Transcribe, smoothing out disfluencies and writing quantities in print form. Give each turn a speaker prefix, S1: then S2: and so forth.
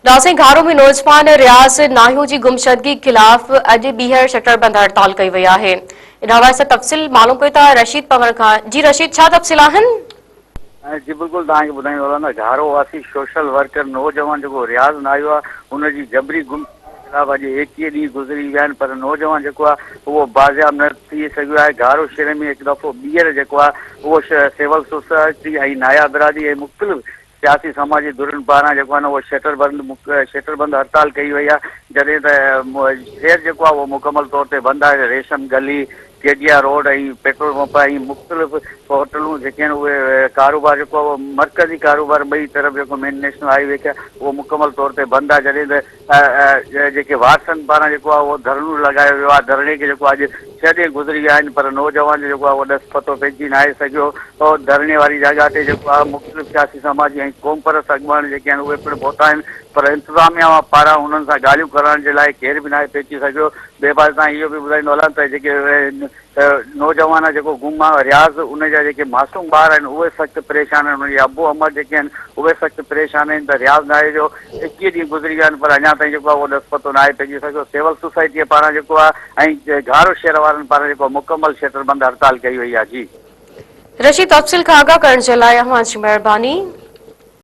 S1: ناظرين گهارو ۾ نوجوان رياض ناهيو جي گمشدگي خلاف اڄ ٻيهر شٽر بند هڙتال ڪئي وئي آهي ان حوالي سان تفصيل معلوم ڪيون ٿا رشيد پنور کان جي رشيد ڇا تفصيل آهن؟
S2: جي بلڪل توهان کي ٻڌائيندو هلان ته گهارو واسي سوشل ورڪر نوجوان جيڪو رياض ناهيو آهي ان جي جبري گمشدگي خلاف اڄ 21 ڏينهن گذري ويا آهن پر نوجوان جيڪو آهي اهو بازياب نه ٿي سگهيو آهي گهارو شهر ۾ هڪ دفعو ٻيهر جيڪو آهي اهو سول سوسائٽي ۽ نايا برادري ۽ مختلف سياسي سماجي ڌرين پاران جيڪو آهي نه اهو شٽر بند شٽر بند هڙتال ڪئي وئي آهي جڏهن ته شهر جيڪو آهي اهو مڪمل طور تي بند آهي Resham Gali K D R road ۽ petrol pump ۽ مختلف هوٽلون جيڪي آهن اهي ڪاروبار جيڪو آهي اهو مرڪزي ڪاروبار ٻئي طرف جيڪو مين نيشنل هائي وي کي اهو مڪمل طور تي بند آهي جڏهن ته جيڪي وارثن پاران جيڪو آهي اهو ڌرڻو لڳايو ويو آهي ڌرڻي کي جيڪو اڄ ڇهه ڏينهن گذري ويا آهن پر نوجوان جو جيڪو آهي اهو ڏس پتو پئجي ناهي سگهيو ڌرڻي واري جڳهه تي جيڪو آهي مختلف سياسي سماجي ۽ قومپرست اڳواڻ جيڪي آهن اهي پڻ پهتا آهن پر انتظاميا پاران انهن سان ڳالهيون ڪرڻ جي لاء ڪير به ناهي پهچي سگهيو ٻئي پاسي تان اهو به ٻڌائيندو هلان ته جيڪي ته نوجوان جيڪو گم آ رياض ان جا جيڪي معصوم ٻار آهن اهي سخت پريشان آهن انهن جا ابو امڙ جيڪي آهن اهي سخت پريشان آهن ته رياض ناهي جو 21 ڏينهن گذري ويا آهن پر اڃا تائين جيڪو آهي اهو ڏس پتو ناهي پئجي سگهيو سول سوسائٽيء پاران جيڪو آهي ۽ گهارو شهر وارن پاران جيڪو آهي مڪمل شٽر بند هڙتال ڪئي وئي آهي جي.
S1: رشيد تفصيل کان آگاهه ڪرڻ جي لاء اوهان جي مهرباني.